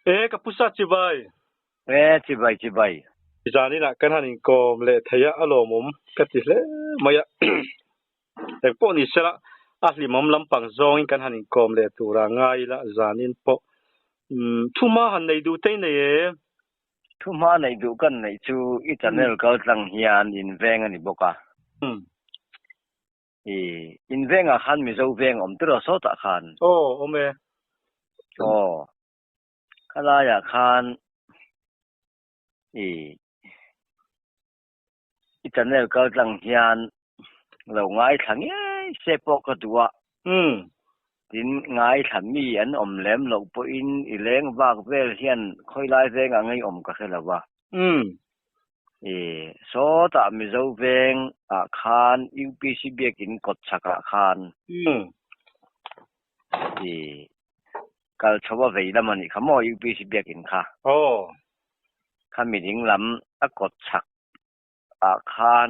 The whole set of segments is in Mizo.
E ka pu sa chibai. E chibai chibai. Zaninah kan han inkawm leh thei a, a lawmawm ka ti hle mai a. Engpawh ni sela, a hlimawm lampang zawngin kan han inkawm leh tura ngai ila zanin pawh thuma han nei duh te i nei e. Thuma neih duh kan neih chu i channel kal tlang hian in veng a ni bawk a. I in vengah khan Mizo veng awm tiraw sawtah khan? Aw, awm e. Aw, khalaiah khan i i channel kal tlang hian lo ngaithla ngei se pawh ka duh a. Tin, ngaithla mi an awm lem loh pawhin i leng vak vel hian khawilai vengah ngei awm ka hre lo a. I sawtah Mizo veng ah khan UPC biakin kawt chhakah khan i kal chho a vei lam a nih kha maw UPC biakin kha. Kha mi ding lam a kawt chhak ah khan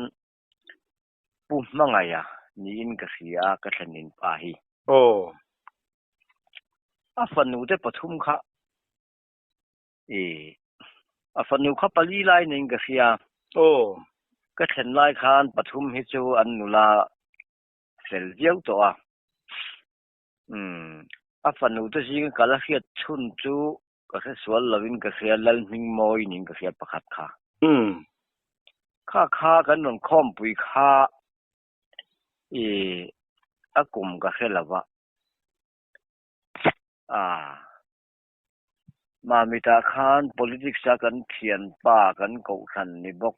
Pu Hmangaia niin ka hria a, ka thlenin pa hi. A fanu te pathum kha i a fanu kha pali lai niin ka hria. Ka thlen lai khan pathum hi chu an nula fel viau tawh a. Umm a fanu te zinga kal a hriat chhun chu ka hre sual lovin ka hria Lalhmingmawi niin ka hria pakhat kha. Kha kha kan rawn khawmpui kha i a kum ka hre lo va. Ah Mamitah khan politics a kan thianpa kan kohhran ni bawk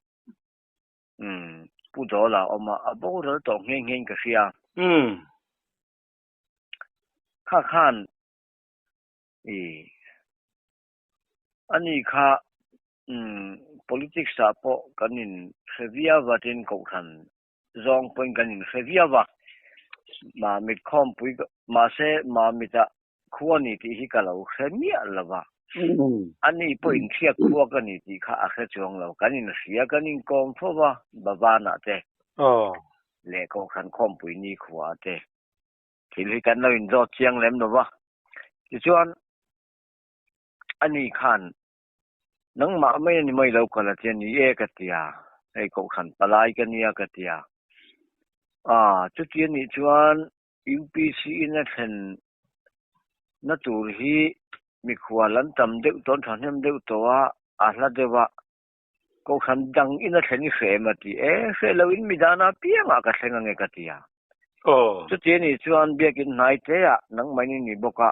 umm Pu Dawla a awm a, a boral tawh nghe nghe in ka hria. Kha khan i ani kha umm politics ah pawh kan in hre viau va tin kohhran zawng pawhin kan in hre viau va. Mamit khawmpui mahse Mamit ah khua ni tih hi ka lo hre miah lo va. Ani pawh in hriat khua ka ni tih kha a hre chuang lo. Kan in hria kan in kawm fo va Bavanah te leh kohhran khawmpui ni khua te. Thil hi kan lo in zawt chiang lem lo va. Tichuan ani khan nangmah mai a ni mai lo ka la tia ni e ka tia, hei kohhran palai ka nia ka tia. Aa chuti a nih chuan UPC in a thlen na tur hi mikhual an tam deuh tawh an thahnem deuh tawh a, a hla deuh a, kohhran dang in a thlen i hreh em a ti e, hreh lo in midana apiangah ka thleng ange ka ti a. Chuti a nih chuan biakin hnai te ah nangmah in i ni bawk a,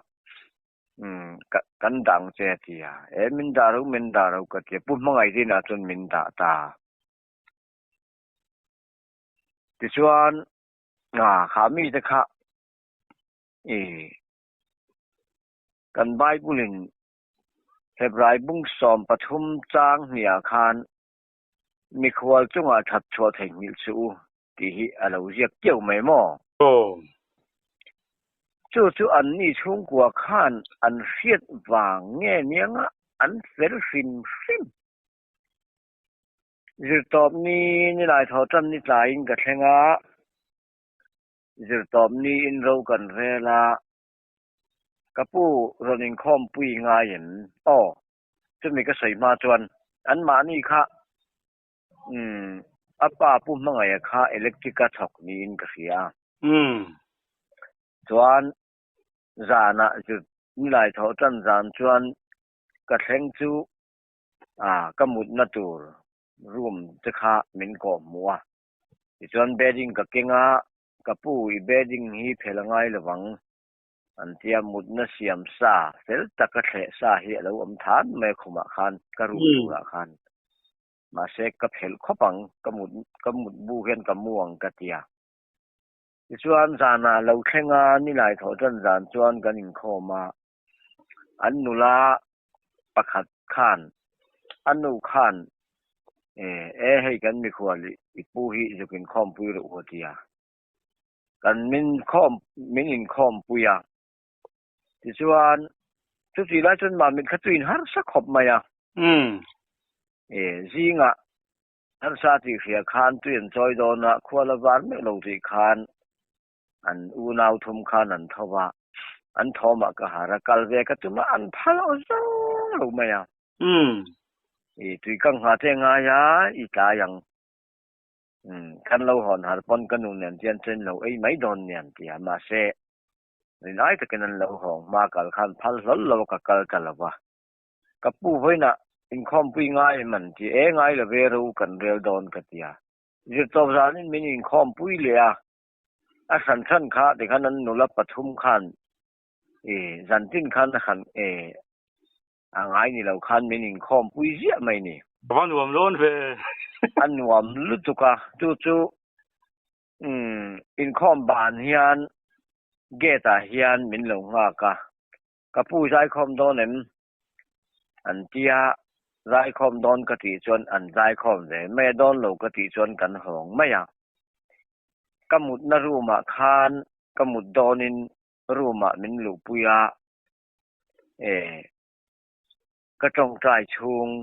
umm kan dang che a ti a, e min dah ro min dah ro ka ti a, Pu Hmangaih rinah chuan min dah ta. Tichuan Nga kha mite kha i kan Bible in Hebrai bung 13 chang hniah khan mikhual chungah that chhuah theihnghilh suh u tih hi a lo ziak kiau mai maw? Chu chu anni chhungkua khan an hriat vang nge nianga an fel hrim hrim. Zirtawp ni nilai thaw tan ni tlaiin ka thleng a, zirtawp ni in ro kan rel a, ka pu rawn inkhawmpui ngai em? Aw, chumi ka sawi hma chuan anmahni kha umm a pa pu Hmangaih-a kha electric a thawk niin ka hria a. Chuan zanah zir nilai thaw tan zan chuan ka thleng chu Ah, ka mutna tur room te kha min kawh hmuh a, tichuan bedding ka keng a, ka pu i bedding hi phel a ngai lovang an tia, mutna siam sa fel taka thleh sa hi a lo awm than mai a khumah khan, ka room turah khan. Mahse ka phelh khawp ang, ka mut ka mut bu hian ka mu ang ka tia. Tichuan zanah lo thleng a, nilai thawh tan zan chuan kan inkhawm a, An nula pakhat khan a nu khan e hei kan mikhual i pu hi zuk inkhawmpui reuh haw tia kan min khawm min inkhawmpui a tichuan chuti lai chuan Mamit kha chu in harsa khawp mai a e zingah harsa tih hria khan tui an chawi dawn a khua la var meuh lo tih khan An unau thum khan an tho va, an thawmah ka har a, kal ve ka tum a, an phal aw zawng lo mai a. I tui kang ngha te ngai a, i tlai ang. Kan lo hawn har pawn ka nu nen chian chuan lo ei mai dawn nia an ti a, mahse rinai takin an lo hawng hma kal khan phal hlawl lo ka kal ta lo va. Ka pu vawiinah inkhawmpui ngai em an ti, e ngai lo ve ro kan rel dawn ka ti a. Zirtawp zanin min inkhawmpui leh a, a hran hran kha tikhan an nula pathum khan i zantin khan a hran e a ngai ni lo khan min inkhawmpui ziah mai ni. A va nuam lawn ve. A nuam lutuk a, chu chu umm inkhawm ban hian gate ah hian min lo nghak a, ka pu zaikhawm dawn em? An tia, zaikhawm dawn ka tih chuan an zaikhawm ve mai a, dawn lo ka tih chuan kan hawng mai a. Ka mutna room ah khan ka mut dawnin room ah min luhpui a, e ka tawngtai chhung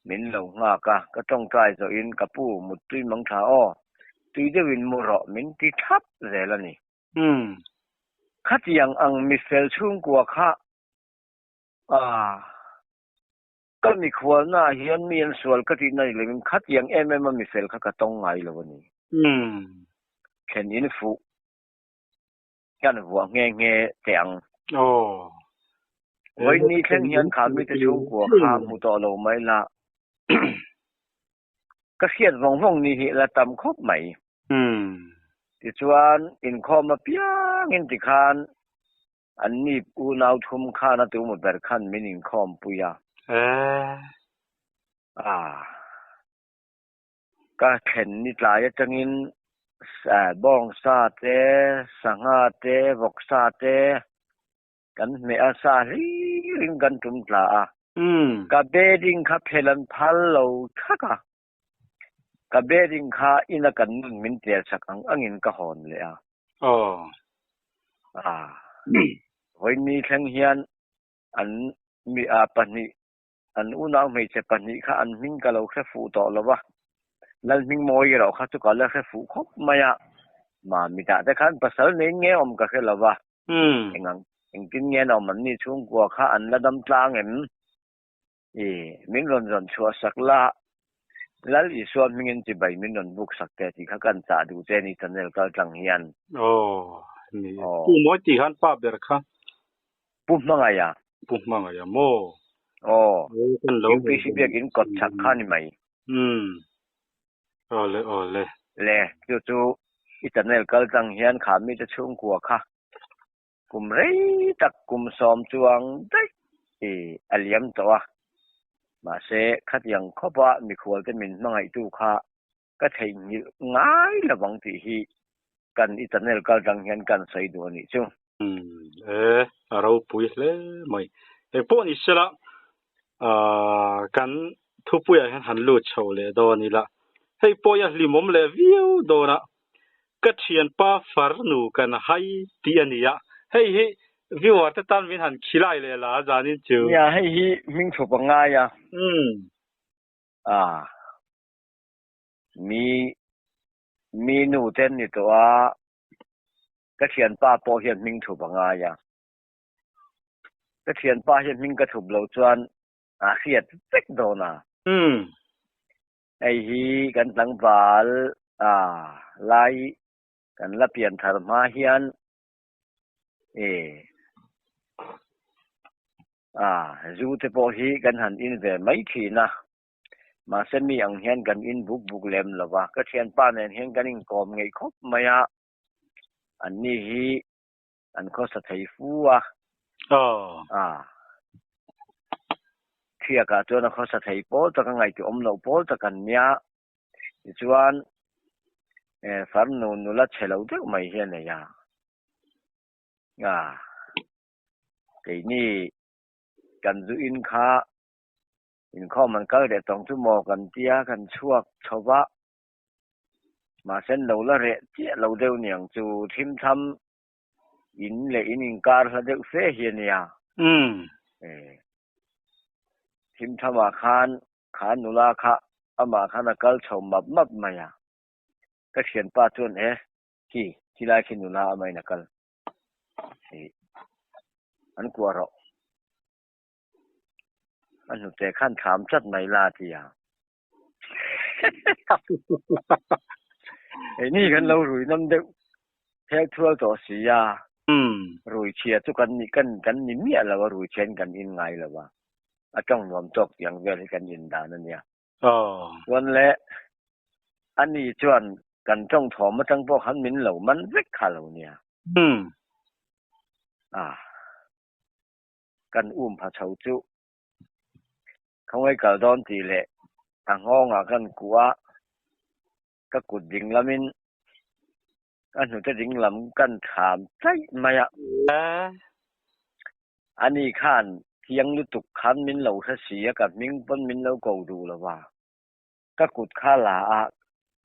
min lo nghak a, ka tawngtai zawhin ka pu muttui mang tha aw, tui deuhin mu rawh min ti thlap zel a ni. Khatiang ang mifel chhungkua kha a ka mikhualna ah hian mi an sual ka tihna ni loin khatiang em em a mifel kha ka tawng ngai lo a ni. Thlen in fuh Kan vuah nghe nghe teh ang. Aw. Vawiin thleng hian kha mite chhungkua kha hmu tawh lo mai la. Ka hriat vawng vawng ni hi la tam khawp mai. Tichuan inkhawm apiangin tikhan an ni unau thum khan a tumaw ber khan min inkhawm pui a. Ah. Ka thlen ni tlai atangin bawngsa te, sangha te, vawksa te kan hmeh a, sa hlirin kan tum tla a. Ka bedding kha phel an phal lo thak a, ka bedding kha ina kan nun min tel chak ang angin ka hawn leh a. Vawiin ni thleng hian an mi a pahnih An unau hmeichhe pahnih kha an hming ka lo hre fuh tawh lo va, Lalhmingmawi erawh kha chu ka la hre fuh khawp mai a, Mamitah te khan pasal nei nge awm ka hre lo va, engang engtin nge an awm an ni chhungkua kha an la dam tlang em? I, min rawn rawn chhuah sak la, Lal Isua hmingin chibai min rawn buk sak teh tih kha kan chah duh che ni channel kal tlang hian. Aw, ni. Pu Mawi tih khan pa ber kha. Pu Hmangaia. Pu Hmangaia maw? Aw, UPC biakin kawt chak kha ni mai. Umm. Awle awle. Le, chu chu i channel kal tlang hian kha mite chhungkua kha kum rei tak kum sawm chuang daih i a liam tawh a. Mahse, khatiang khawpa mikhualte min hmangaihtu kha ka theihnghilh ngai lovang tih hi kan i channel kal tang hian kan sawi duh a nih chu. Umm e, a ropui hle mai. Engpawh ni sela, aah kan thupuiah hian han lut chho leh dawn ila, hei pawh hi a hlimawm leh viau dawn a, ka thianpa farnu kan hai tih a ni a, hei hi viewer te tan min han khilai leh la zanin chu. Nia, hei hi hming thup a ngai a. Umm. Aah. Mi mi nu te an ni tawh a, ka thianpa pawh hian hming thup a ngai a. Ka thianpa hian hming ka thup loh chuan a hriat vek dawn a. Hei hi kan tlangval a lai kan la pian thar hma hian e a zu te pawh hi kan han in ve mai thin a. Mahse mi ang hian kan in buk buk lem lo va, ka thianpa nen hian kan inkawm ngeih khawp mai a, anni hi an khawsa thei fu a. Aw. Thiakah chuan a khawsa thei pawl tak a ngaihtuah awm loh pawl tak an nia. Tichuan farnu nula chhe lo deuh mai hi a nei a. Keini kan zu in kha Inkhawm an kal reh tawng chu maw kan tia kan chhuak chho va, mahse an lo la reh chiah lo deuh niang chu thim tham in leh in inkar hla deuh fe hi a nia. Thim thamah khan kha nula kha amah khan a kal chho map map mai a, ka thianpa chuan e khi khilai khi nula amahin a kal an kuah rawh. A hnute khan thlam chat mai la ti a. Keini kan lo rui nam deuh phel thual tawh si a, rui chhia chu kan ni kan kan ni miah lo a, rui chhiain kan in ngai lo a, a tawng nuam tawk tiang vel hi kan in dan a nia. Chuan le ani chuan kan tawng thawm atang pawh khan min lo man vek kha lo nia. A kan um pha chho chu Khawngaih kal dawn tih leh a nghawngah kan kuah a, ka kut ding lamin a hnute ding lam kan thlam chaih mai a. Ani khan chiang lutuk khan min lo hre si a, ka hming pawn min lo ko duh lo va, ka kut kha la a,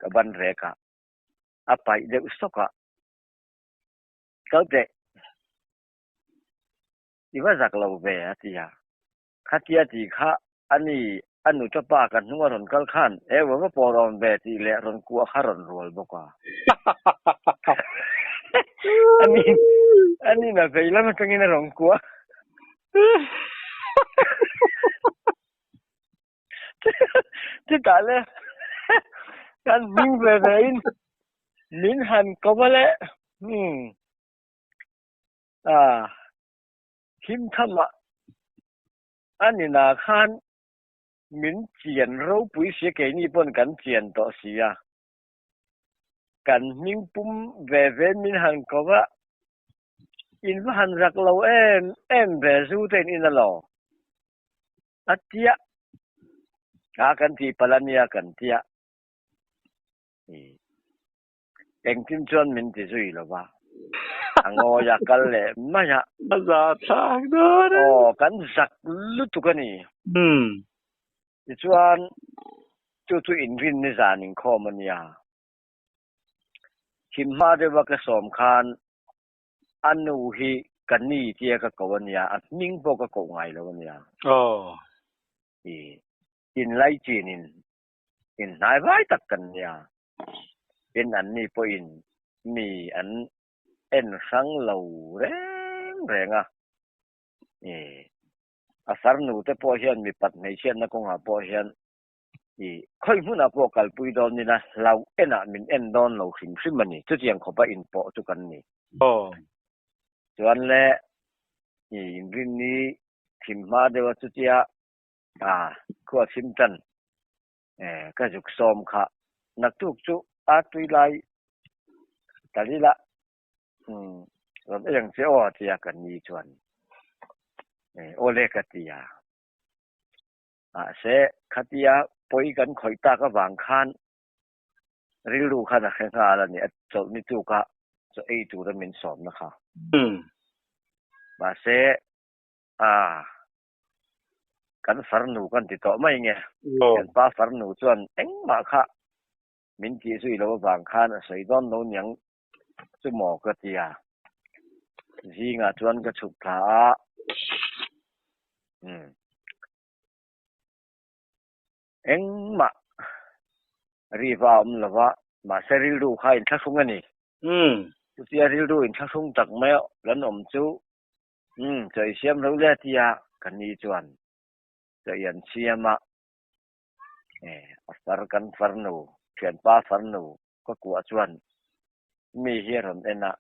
ka ban rek a, a paih deuh sawk a, Kal teh, i va zak lo ve a ti a. Khatia tih kha a ni, a nu ta pa ka hnung a rawn kal khan e va va pawh rawn ve tih leh rawn kuah kha rawn rual bawk a. A ni, a ni na vei lam atangin a rawn kuah. Chutah le kan hming ve ve in min han ko va le. Hmm. Ah. Him thamah a ni na khan min chian ropui sia keini pawn kan chian tawh si a, kan hming pum ve ve min han ko va, in va han rak lo em em ve zu te in in alo a tia a kan tih palh a nia kan tia Engtin chuan min ti zui lo va, a ngawi a kal leh mai a. A za thlak dawn e. Aw, kan zak lutuk a ni. Tichuan, chu chu inrin ni zan inkhawm a nia. Thim hma deuha ka sawm khan a nu hi ka ni tia ka ko a nia, a hming pawh ka koh ngai lo a nia. Aw. I inlaichin in inhnai vai tak kan nia. Tin an ni pawhin mi an en hrang lo reng reng a, i a farnu te pawh hian mipat hmeichhiatna kawngah pawh hian i khawi hmunah pawh kalpui dawn ila hlauh enah min en dawn lo hrim hrim a ni, chutiang khawpa inpawh chu kan ni. Chuan le i inrinni thim hma deuh a chutia a khua thim tan Ka zuk sawm kha naktuk chu a tui lai tal ila rawn ei ang che aw tia ka ni chuan aw le ka ti a. Mahse khatia pawi kan khawih tak avang khan rilru khan a hre nghal a ni, a chawlh ni tuk a chaw ei tura min sawmna kha. Mahse a. Kan farnu kan ti tawh mai nge? Kan pa farnu chuan engmah kha min tih zui lo avang khan a sawi dawn lo niang chu maw ka ti a. Zingah chuan ka chhuk thla a. Umm. Engmah riva a awm lo va, mahse rilru kha a inthlahrung a ni. Chutia rilru inthlahrung tak mai kan awm chu Umm, chaw i siam lo le tia ka ni chuan chaw i an siam a, eh a far kan farnu, thianpa farnu ka kuah chuan mi hi a rawn en a,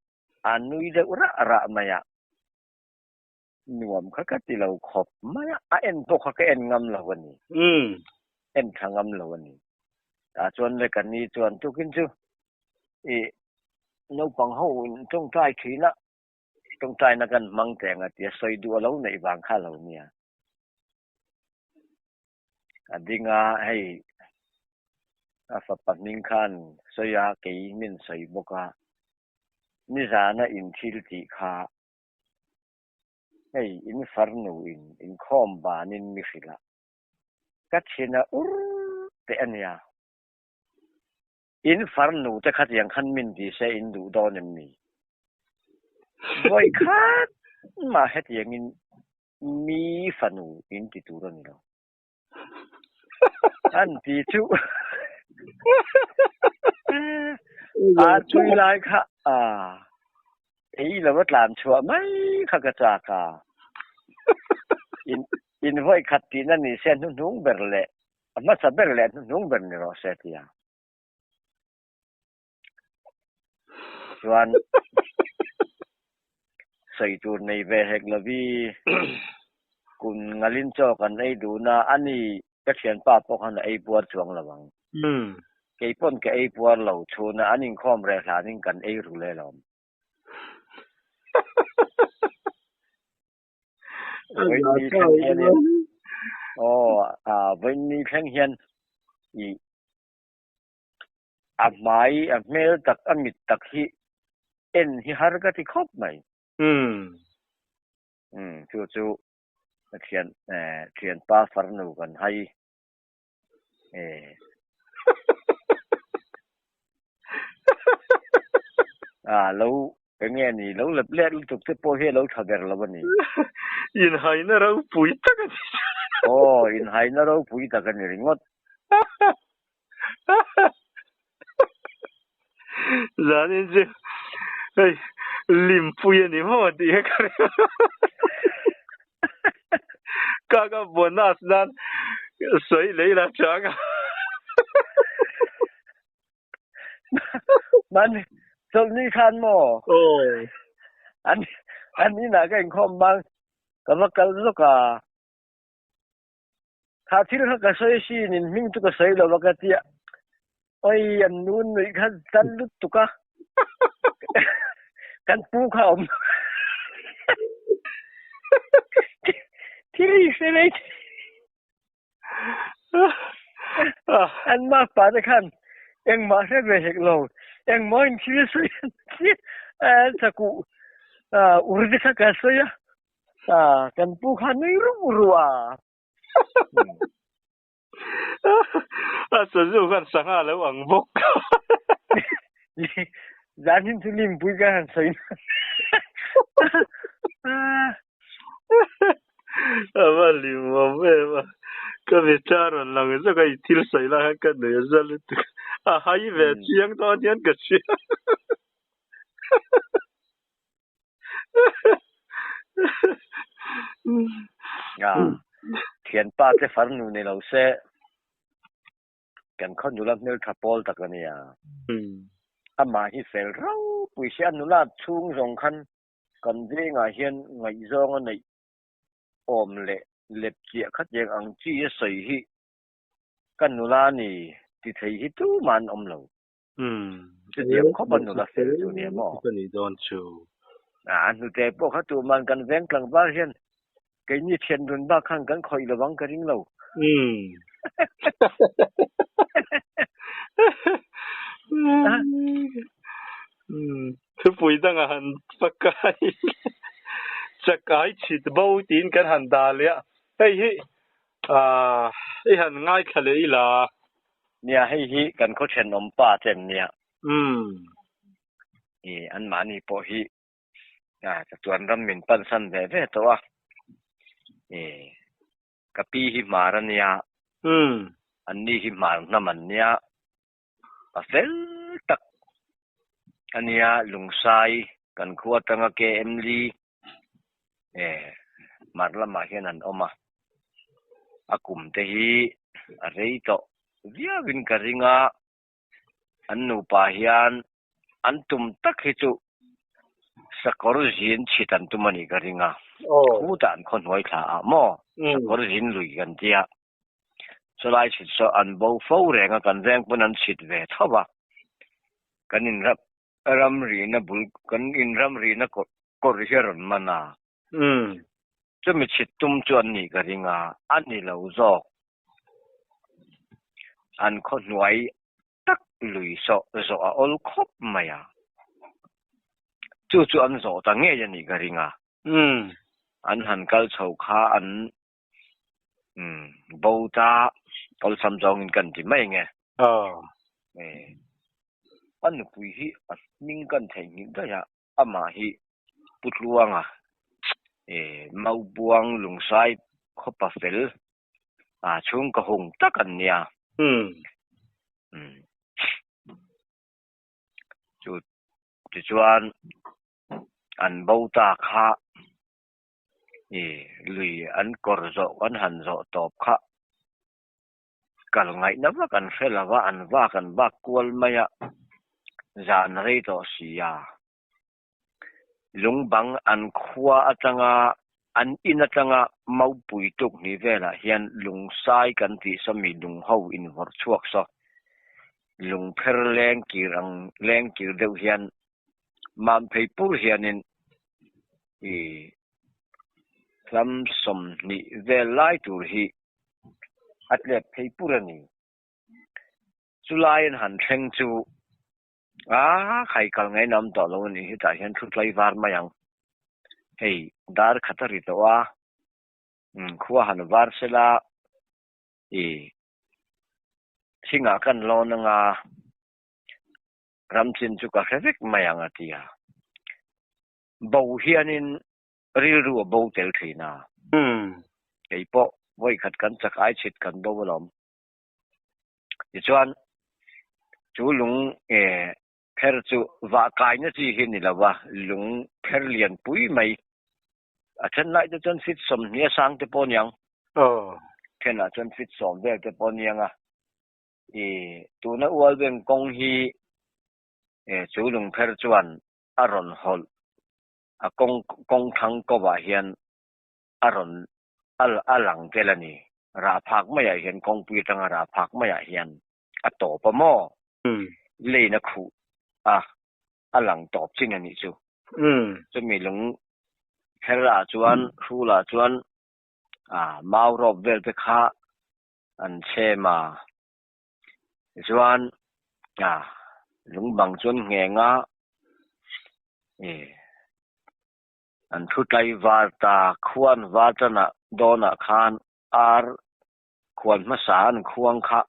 a nui deuh rah rah mai a, nuam kha ka ti lo khawp mai a, a en pawh kha ka en ngam lo a ni, en tha ngam lo a ni. Tah chuan le ka ni chuan tukin chu i naupang ho in tawngtai thin a, Tawngtaina kan hmang teng a tia sawi duh a lo neih vang kha lo nia. A ding a, hei a fapa hming khan sawi a, kei min sawi bawk a, nizana in thil tih kha hei in farnu in inkhawm banin mi hrilh a, ka thin a ur teh a nia. In farnu te khatiang khan min ti se in duh dawn em ni? Vawi khat mah hetiangin mi fanu in ti tur a ni lo. An ti chu a tui lai kha a ei lo a tlan chhuah mai kha ka chak a. In. In vawi khat tihna ni se hnuhnung ber leh a hmasa ber leh hnuhnung ber ni rawh se tia. Chuan sawi tur nei ve hek lovi kun ngalin chaw kan ei dun a, ani ka thianpa pawh khan a ei puar chuang lo ang. Kei pawn ka ei puar lo, chhunah an inkhawm reh hlanin kan ei ru leh lawm. Vawiin thleng hianin aw vawiin thleng hian i A hmai, a hmel tak, a mit tak hi en hi har ka ti khawp mai. Umm, chu chu thian eh thianpa farnu kan hai eh. Ah, lo eng nge ni, lo lep let lutuk te pawh hi a lo tha ber lo a ni. Inhaina ropui tak a ni. Aw, inhaina ropui tak a ni ringawt. Zanin chu hei limpui a ni maw tih kha ka ring ka ka bonus nan sawi lei la chang a. Man chawlhni khan maw? Aw. An an inah ka inkhawm bang ka va kal zawk a. Kha thil kha ka sawi sin in hming chu ka sawi lo a ka ti a, oi an nu nuih kha tan lutuk a, kan pu kha a awm thil hi hre mai an makpa te khan engmah hre ve hek lo, engmaw in thil sawi an ti a, chakuh ur te kha ka sawi a. Ah, kan pu kha nui ruh ruh a. A sazu khan sangha lo ang bawk. Zan hin chu limpui ka han sawi na. A va limawm em a. Ka mitthla a rawn lang zawk a, i thil sawi lai khan ka nui a za lutuk. A hai ve chiang dawn hian ka hria. Thianpa te farnu ni lo se kan khaw nula hmeltha pawl tak a nia. Amah hi fel ropui se a nula chhung zawng khan kan vengah hian ngaihzawng a neih awm leh lep chiah khat eng ang chi a sawi hi ka nula ni ti thei hi tumah an awm lo. Chutiang khawp a nula fel chu nia maw? Ka nih dawn chu. A hnute pawh kha tuman kan veng tlangval hian keini thian run bak khan kan khawih lo ang ka ring lo. Thupui dangah han pakai chakai chhit bo tiin kan han dah leh a, hei hi i han ngaithla leh ila. Nia, hei hi kan khaw thenawm pa te an nia. I anmahni pawh hi chatuan ram min pansan ve ve tawh a. I ka pi hi hmar a nia. Anni hi hmar hnam an nia. Pa fel tak a nia, Lungsai kan khua atanga KM Li hmar lamah hian an awm a, a kum te hi a rei tawh viauin ka ring a, an nupa hian an tum tak hi chu sakawr zin chhit an tum a nih ka ring a, khutah an khawhnuai thla ah maw sakawr zin lui kan tia, chulai chhit saw an bo fo reng a, kan veng pawn an chhit ve tho a, kan inrap Ramrina bul kan in ramrina kawr hi a rawn man a. Chumi chhit tum chu an nih ka ring a, a ni lo zawk. An khaw hnuai tak lui sawh zawh a awl khawp mai a. Chu chu an zawh ta ngei a nih ka ring a. An han kal chho kha an bo ta awlsam zawngin kan ti mai nge. A nupui hi a hming kan theihnghilh daih a, amah hi Pu Tluanga Maubuang Lungsai khawpa fel chhungkaw hung tak an nia. Chu tichuan an bo ta kha. I lui an kawr zawh kan han zawh tawp kha kal ngaihna vak an hre lo a, an vak an vak kual mai a, zan rei tawh si a. Lungbang an khua atanga an in atanga Maupui tuk ni velah hian lungsai kan tih saw mi lung ho invawrh chhuak saw lungpher leng kir ang leng kir deuh hian mam phei pur hianin i hlam 20 vel lai tur hi a tlep phei pur a ni. Chulai an han thleng chu a khai kal ngaihna awm tawh lo a ni. Hetah hian thu tlai var mai ang. Hei dar khat a ri tawh a, khua han var sela i thingah kan lawn anga ram chin chu ka hre vek mai ang a ti a. Bo hianin rilru a bo tel thin a. Kei pawh vawikhat kan chak ai chhit kan bo alawm. Tichuan chu lung pher chu vah kaina chi hi ni lo a, lung pher lian pui mai a then lai te chuan feet 20 a sang te pawh aniang. Thenah chuan feet 10 vel te pawh aniang a. I tuna Ualbeng kawng hi chu lungpher chuan a rawn hawlh a kawng kawng thlang kovah hian a rawn a lang tel a ni. Rah phak maiah hian kawngpui atanga rah phak maiah hian a tawp a maw? Lane a khuh a, a lang tawp chin a nih chu. Chumi lung pherah chuan hrulah chuan mau rawp vel te kha an chhem a, tichuan lungbang chuan ngheng a, an thu tlai var ta khuan var tanah dawnah khan ar khuan hmasa an khuang kha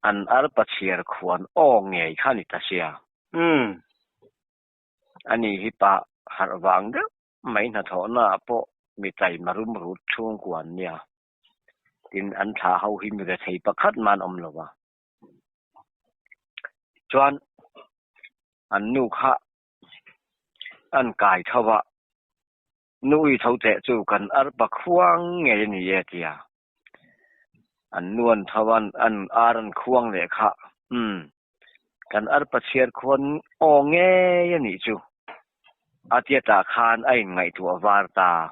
an ar pachhiar khuan aw ngei kha ni ta sia. Ani hi pa harh vang deuh mai hnathawhna ah pawh mi taima rum rut chhungkua an nia. Tin, an thlah ho hi mi rethei pakhat mah an awm lo va. Chuan an nu kha an kai tho va, Nu i tho teh chu kan arpa khuang ngei a ni e tia. An nu an tho a, an ar an khuang leh kha, Umm, kan arpa chhiar khuan aw ngei a nih chu a tia tah khan a inngaihtuah var ta.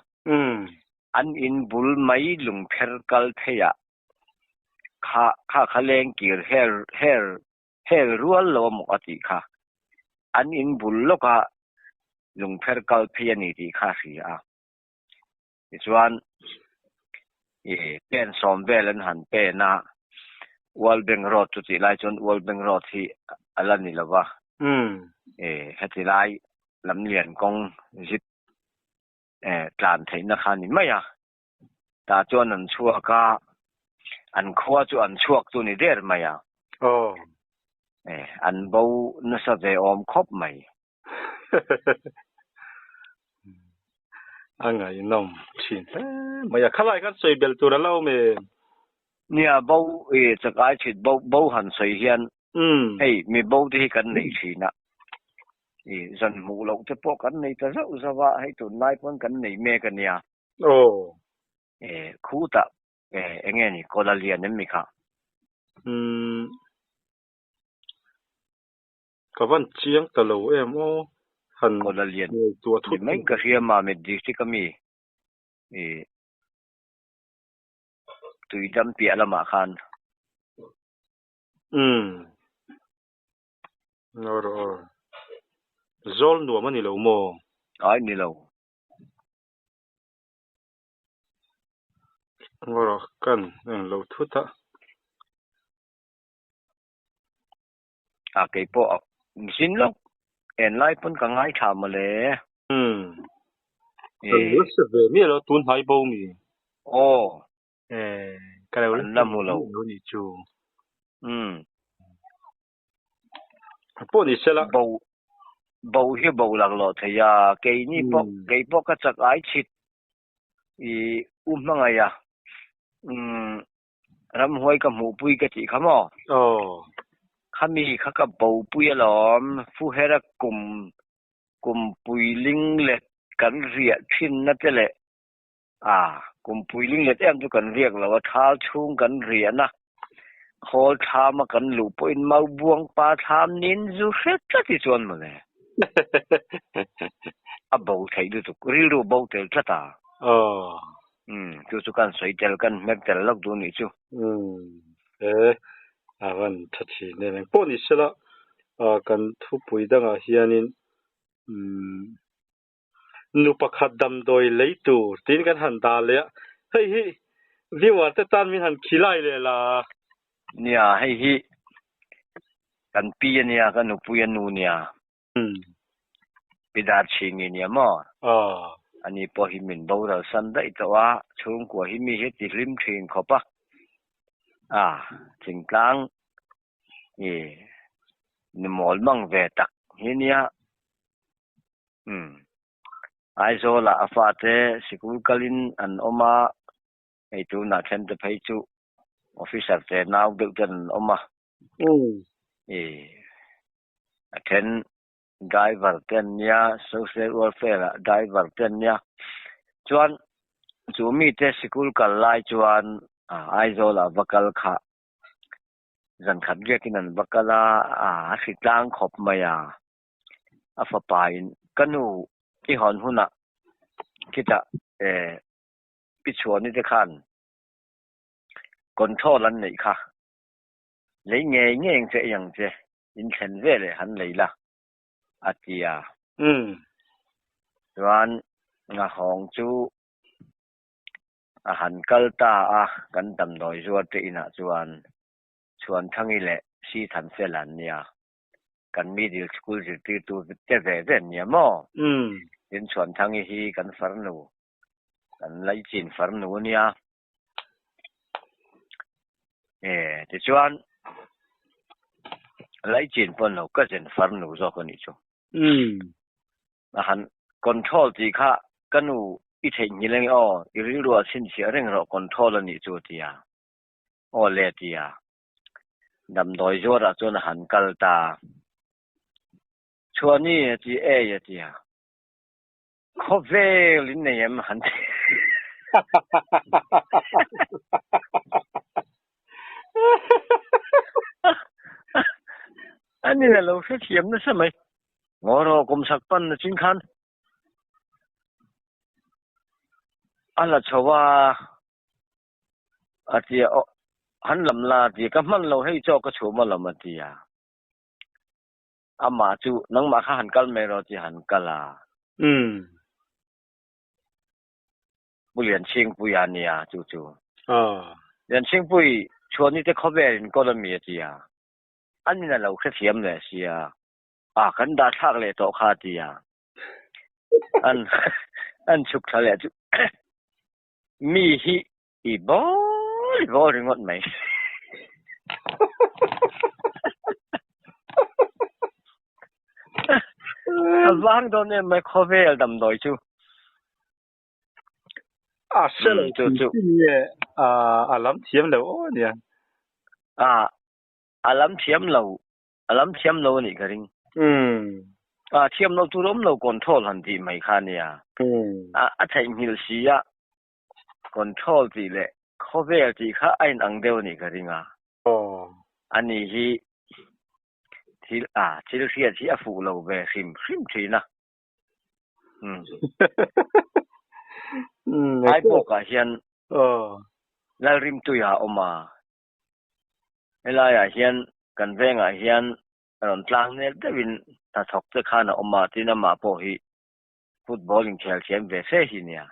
An in bul mai lungpher kal pheiah kha kha kha leng kir her her hel rual lo a maw a tih kha. An in bul lawkah lungpher kal phei a ni tih kha a hria a. Tichuan i pen 10 vel an han pen a, World Bank Road chu tih lai chuan World Bank Road hi a la ni lo va. I heti lai lamlian kawng zip tlan theihna kha a ni mai a. Tah chuan an chhuak a, an khua chu an chhuak chu ni der mai a. An bo nasa ve awm khawp mai. A ngaihnawm thin hle mai a, khalai khan sawi belh tur a lo awm em? Nia, bo i chakai chhit bo bo han sawi hian hei mi bo te hi kan nei thin a, i zan hmuh loh te pawh kan nei ta zauh zauh a, hei tunlai pawn kan nei mek a nia. E khutah e eng nge ni Kawla lian em mi kha? Umm. Ka van chiang ta lo em aw. Han Kawla lian ngaihtuah thut ni mai ka hria Mamit district a mi i Tuidam piah lamah khan. Umm. Aw rawh aw. Zawl nuam a ni lo maw? Ai ni lo. Aw rawh kan eng lo thut a. A kei pawh a zin lo en lai pawn ka ngaithla mawle. Umm. Kan la hre ve miah lo tun hnai bo mi. Aw. Eh ka lo la An la hmu lo. lo nih chu. Umm. Pawh ni sela. Bo bo hi bo laklawh thei a keini pawh kei pawh ka chak ai chhit i u hmangaih a. Umm Ramhuai ka hmuhpui ka tih kha maw? Aw. Khami kha ka bopui alawm, Fuhera kum kumpui ling let kan riah thinna te leh. A, kumpui ling let em chu kan riak lo a, thal chhung kan rian a, khawl thlam a kan luh pawhin maubuang pa thlam nin zu hre tlat hi chuan mawle. A bo theih lutuk, rilru bo tel tlat a. Aw. Umm, chu chu kan sawi tel, kan hmer tel lawk duh nih chu. Umm, he a van tha thin em eng pawh ni sela, kan thupui dangah hianin umm Nu pakhat damdawi lei tur tiin kan han dah leh a, hei hi viewer te tan min han khilai leh la. Nia, hei hi kan pi a nia, ka nupui a nu nia. Pi Darchhingi nia maw? Ani pawh hi min boral san daih tawh a, chhungkua hi mi hi ti hlim thin khawp a. A, thingtlang i ni mawl mang ve tak hi nia. Umm. Aizawl ah a fate sikul kalin an awm a, hei tunah then te phei chu officer te nau deuh ten an awm a. I a then driver te an nia, social welfare ah driver te an nia. Chuan chu mite sikul kal lai chuan Aizawl ah va kal kha zan khat riakin an va kal a, a hritlang khawp mai a. A fapa in ka nu i hawn hunah khitah eh pi chhuani te khan control an neih kha lei ngei ngei ang che ei ang che in thlen ve leh han lei la a ti a. Chuan ngahawng chu a han kal ta a kan damdawi zuar te inah chuan Chhuanthangi leh Sithanfela an nia. Kan middle school zirtirtu te ve ve an nia maw? Tin Chhuanthangi hi kan farnu, kan laichin farnu a nia. E, tichuan laichin pawn lo cousin farnu zawk a nih chu. A han control tih kha ka nu i theihnghilh eng aw, i rilru ah chhinchhiah reng rawh control a nih chu a ti a. Aw le a ti a. Damdawi zuarah chuan a han kal ta. Chhuani a ti ei a ti a. Khawvel in nei em han ti. A ni la lo hrethiam nasa mai. Ngaw rawh kum sak pan na chin khan a la chho a. A ti a, Aw, han lam la a ti a, ka hman lo hei chaw ka chhum a lam a ti a. Amah chu nangmah kha han kal mai rawh a ti a, han kal a. Pu Lianchhingpui a nia chu chu. Lianchhingpui chhuani te khawvel in kawl a mi a ti a. An in a lo hrethiam leh sia. A, kan dah thlak leh tawh kha a ti a. An an chhuk thla leh chu. Mi hi i bawl bawl ringawt mai. A vang dawn em mai khawvel damdawi chu. A hre lo chu chu. Nge a lam thiam lo aw nia. A a lam thiam lo a lam thiam lo anih ka ring. A thiam lo tur awm lo control han tih mai kha ania. A a theihnghilh si a control tih leh khawvel tih kha a inang deuh anih ka ring a. Ani hi thil a thil hriat hi a fuh lo ve hrim hrim thin a. Aibawkah hian Lalrimtuia a awm a. Helaiah hian kan vengah hian rawn tlang hmel deuhin hnathawk te khan a awm a, tin amah pawh hi football inkhel thiam ve fe hi nia.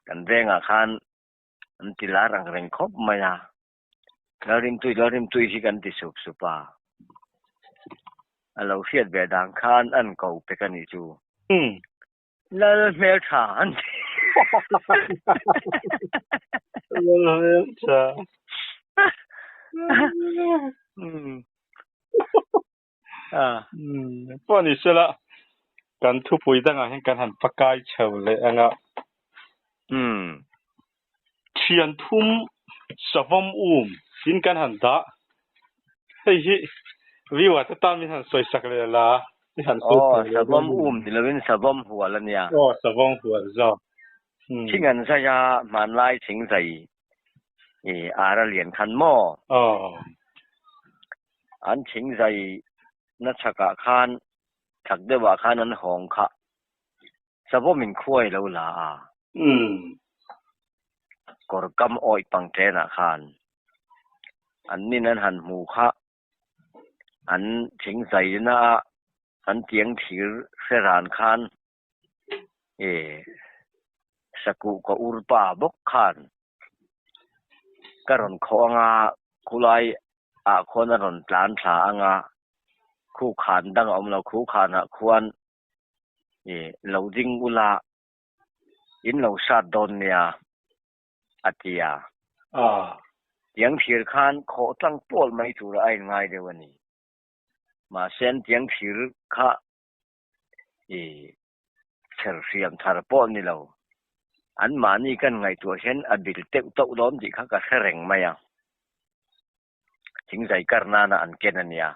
Kan vengah khan an ti lar ang reng khawp mai a, Lalrimtui Lalrimtui hi kan ti sup sup a, a lo hriat ve dan khan an ko pek a nih chu. Lal hmeltha an ti. Lal hmeltha. Pawh ni sela kan thupui dangah hian kan han pakai chho leh ang a. Thian thum savawm um tin kan han dah. Hei hi viewer te tan min han sawisak leh la. Aw, savawm um ni lovin savawm hual a nia. Aw, savawm hual zawk. Thing an zai a, hmanlai thing zai i ar a lian khan maw? An thing zai na chhakah khan chhak deuhah khan an hawng kha savawm in khuai lo la a. Kawr kam awih pang ṭenah khan an nin an han hmu kha an thing zaina a an tiang thir hre ran khan e sakuh ka ur pa bawk khan ka rawn khawh anga khulai ah khuan a rawn tlan thla anga khu khan dang a awm lo khu khanah khuan e lo ding ula in lo sat dawn nia a ti a. Tiang thir khan khawh tlang pawl mai tura a inngai deuh a ni. Mahse an tiang thir kha i chher hriam thar pawh ni lo. An mahni kan ngaihtuah hian a bil teuh tauh dawn tih kha ka hre reng mai a. Thingzai kar nana an ken a nia.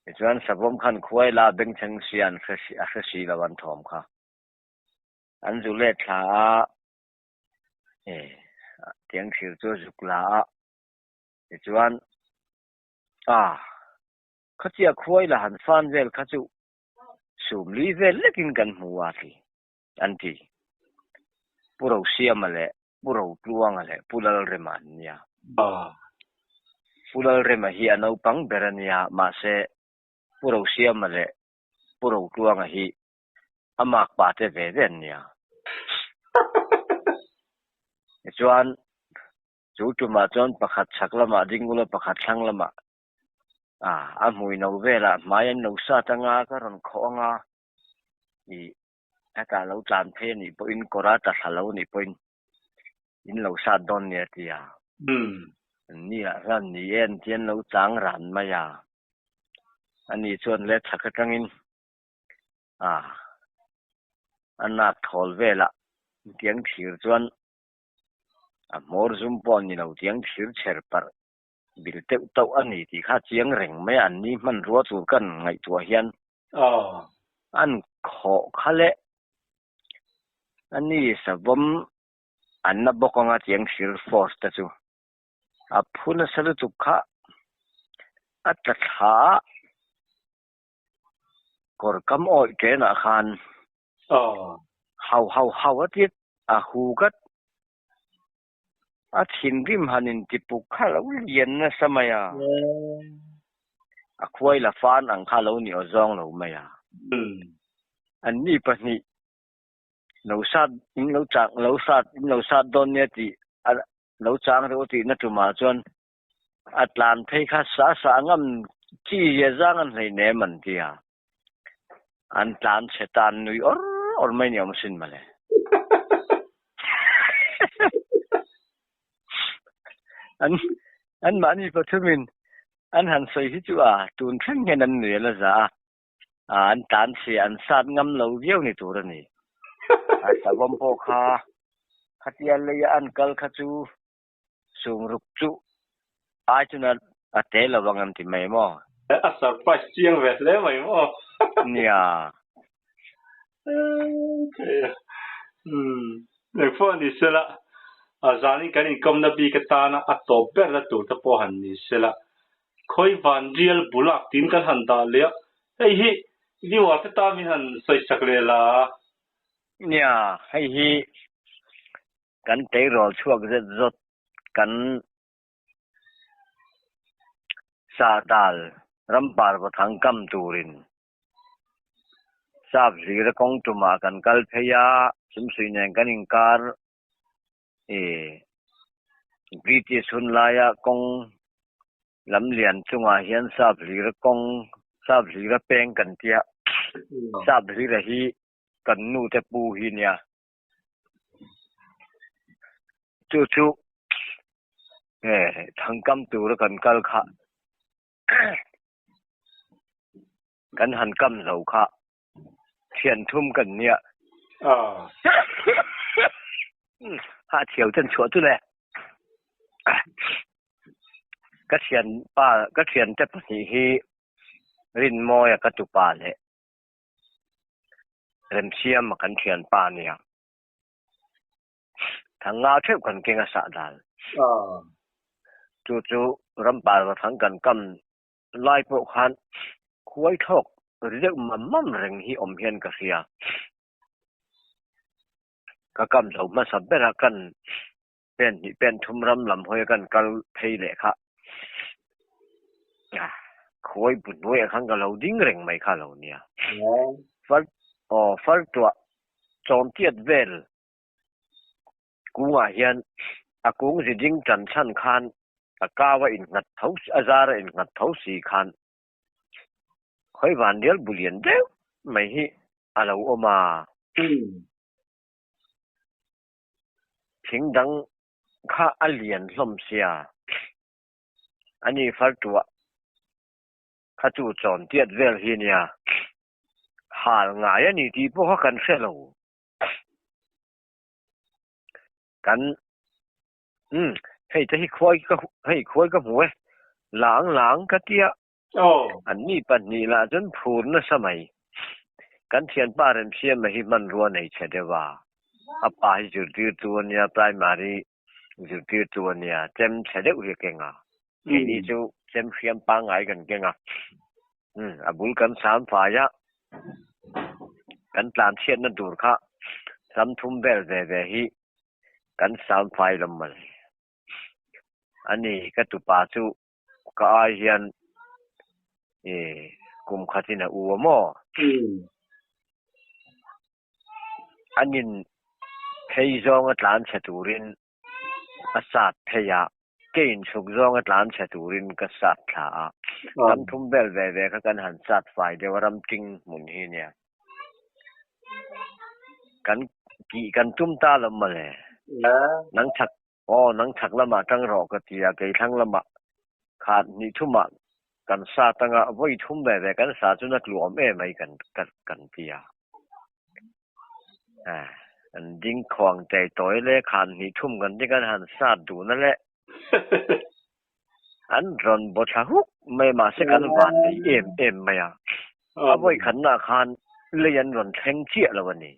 Tichuan Savawm khan khuai la bengchheng sia an hre a hre si lo an thawm kha. An zu let thla a, e tiang thir chu a zuk la a. Tichuan a khatia khuai la han fan vel kha chu sumli vel lekin kan hmu a ti an ti. Pu Rosiama leh Pu Rotluanga leh Pu Lalrema an nia. Pu Lalrema hi a naupang ber a nia, mahse Pu Rosiama leh Pu Rotluanga hi a makpa te ve ve an nia. Tichuan, chu tumah chuan pakhat chhak lamah ding ula pakhat thlang lamah a hmui no velah hmai an lo sat anga ka rawn khawh anga ih Hetah lo tlan phei a nih pawhin kawr a tla thla lo a nih pawhin in lo sat dawn nia ti a. Ni ah hian ni e an ti an lo chang ran mai a. Ani chuan le chhak atangin a a nak thawl velah tiang thir chuan a hmawr zum pawh a ni lo tiang thir chher parh bil teuh tauh a ni tih kha chiang reng mai a, an ni hmanrua tur kan ngaihtuah hian an khawh kha leh a ni savawm an la bawk anga tiang thir force te chu a phu nasa lutuk kha a tla thla a, kawr kam awih ṭenah khan hau hau hau a tia a hu gat. A thinrim han intipuk kha lo lian nasa mai a, a khuai la fan ang kha lo ni aw zawng lo mai a. Anni pahnih lo sat in lo chang lo sat in lo sat dawn nia tih a lo chang reuh tihna tumah chuan a tlan phei kha sa sa ngam chi zia zang an hleinem an ti a. An tlan chhe tan nui awr awr mai ni awm sin mawle. An an mahni pathumin an han sawi hi chu a tun thleng hian an nui a la za a, an tlan chhe an sat ngam lo viau ni tur a ni. A savawm pawh kha khatia leia an kal kha chu Sumruk chu ai chuna a tel lo ang em ti mai maw? A surprise chiang ve hle mai maw? Nia. Umm engpawh ni sela zanin kan inkawmna bik atana a tawp berna tur te pawh han ni sela khawi van rial bulak tiin kan han dah leh a, hei hi viewer te tan min han sawisak leh la. Nia, hei hi Kan tleirawl chhuak zet zawt kan sahdal rampar vathang kam turin sap hlira kawng tumah kan kal phei a, sumsui nen kan inkar ih British hun laia kawng lam lian chungah hian sap hlira kawng sap hlira peng kan tia, sap hlira hi kan nute pu hi nia. Chu chu thangkam tura kan kal kha kan han kam zo kha thian thum kan nia ha thiau chan chhuah chu le ka thian pa ka thian te pahnih hi Rinmawia ka tupa leh Remsiama kan thianpa a nia. Thang nga theuh kan keng a sah dal. Chu chu rampar va thang kan kam lai pawh khan khuai thlawk ri deuh mam mam reng hi awm hian ka hria. Ka kam zo hmasa bera kan pen hnih pen thum ram lam hawi a kan kal phei leh kha khuai bu hnuaiah khan ka lo ding reng mai kha a lo nia. Far aw far tuah chawmtiat vel kungah hian a kung zi ding tan chhan khan a kau a innghat tho a zar a innghat tho si khan khawi vanrial bu lian deuh mai hi a lo awm a. Thing dang kha a lian hlawm sia, ani far tuah kha chu chawn tiat vel hi nia, hal ngai a ni tih pawh kha kan hre lo. Kan umm hei te hi khuai ka hei khuai ka hmu e, lang lang ka tia An ni pahnih lah chuan phur nasa mai. Kan thianpa Remsiama hi hmanrua nei chhe deuh a, a pa hi zirtirtu a nia, primary zirtirtu a nia, chem chhe deuh hi a keng a. Keini chu chem hriam pangngai kan keng a, a bul kan sam fai a, kan tlan chhiatna tur kha sam thum vel ve ve hi kan sam fai lo mawle. Ani ka tupa chu Ka ai hian i kum khatin a u a maw? An in phei zawnga tlan chhe turin a sat phei a, ke inchhuk zawnga tlan chhe turin ka sat thla a. Ram thum vel ve ve kha kan han sat fai deuh a, ram ting hmun hi nia. Kan kih kan tum ta lo mawle. Nang chak Aw, nang chhak lamah tang rawh ka ti a, kei thlang lamah khat hnih thumah kan sa tanga vawi thum ve ve kan sa chu na tluam em mai kan kan ti a. Kan ding khuang tei tawi le khan hnih thum kan ti kan han sat duhna le an rawn baw thla huk mai mahse kan van nei em em mai a. A vawi khatnaah khan lei an rawn thleng chiah lo a ni.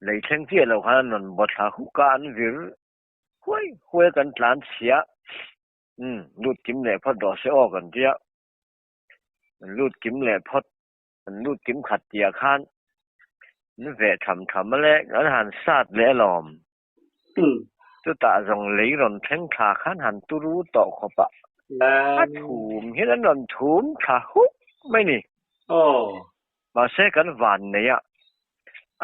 Lei thleng chiah lo khan an rawn baw thla huk a, an vir huai huai a kan tlan chhia. Umm, lut kim leh phawt rawh se aw kan tia. An lut kim leh phawt, an lut kim khat tihah khan an veh tham tham a le, kan han sat leh alawm. Chutah zawng lei rawn thleng thla khan han turu tawh khawp a, a thum hian an rawn thum thla huk mai ni. Mahse kan van nei a,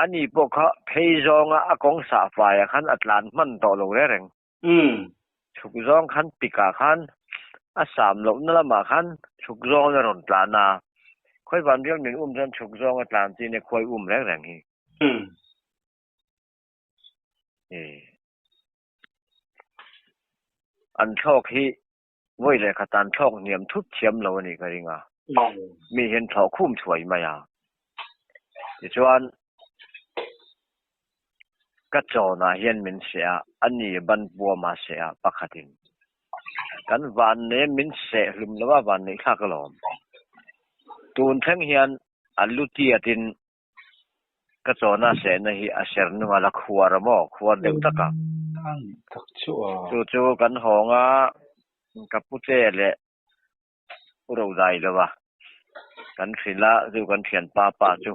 ani pawh kha phei zawnga a kawng sah faiah khan a tlan hman tawh lo reng reng. Chhuk zawng khan pikah khan a sam lohna lamah khan chhuk zawngin a rawn tlan a, khawi van rial min um chuan chhuk zawnga tlan chi nia khuai um reng reng hi. An thlawk hi vawi leh khat an thlawk hniam thut thiam lo a nih ka ring a, mi hian thlawh khum thuai mai a. Tichuan, ka chawnah hian min seh a, a ni ban puama seh a pakhatin kan van nei min seh hlum lo a van neih thlak alawm. Tun thleng hian a lu tiatin Ka chawna sehna hi a ser nunga la khuar a maw? Khuar deuh tak a. Chu chu kan hawng a, ka pu che leh u Rodai lo a, kan hrilh a, chu kan thianpa pa chu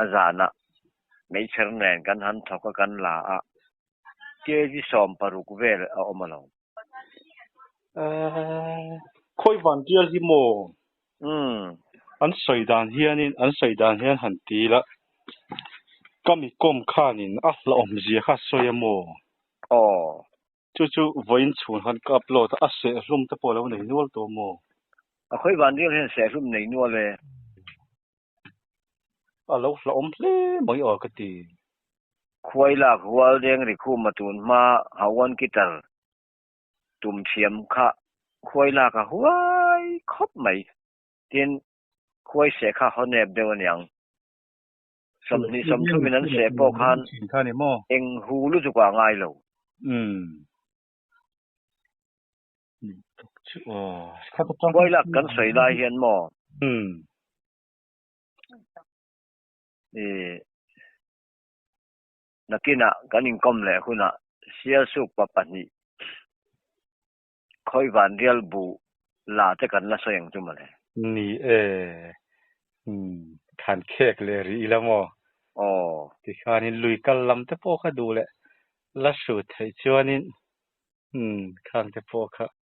a zanah meichher nen kan han thawk a, kan la a, kg 60 vel a awm alawm. Khawi van tial hi maw? An sawi dan hianin an sawi dan hian han ti ila ka mi kawm khanin a hlauhawmzia kha a sawi a maw? Aw. Chu chu vawiin chhun khan ka upload a, a sehhlum te pawh a lo nei nual tawh maw? A khawi van rial hian sehhlum nei nual e. A lo hlauhawm hle mai aw ka ti. Khuai lak hual deng ri khum a tun hma Hawan guitar tum thiam kha khuai lak a huai khawp mai. Tin, khuai seh kha haw nep deuh aniang. 20 30 in an seh pawh khan eng hu lutuk ah a ngai lo. Khuai lak kan sawi lai hian maw? Ih. Nakinah kan inkawm leh hunah Sialsuk pa pahnih Khawivan rial bu la te kan la sawi ang chu mawle. Ni e, umm khan khek leh rih ila maw? Aw. Tikhanin lui kal lam te pawh kha duh leh la hrut theih chuanin umm khang te pawh kha.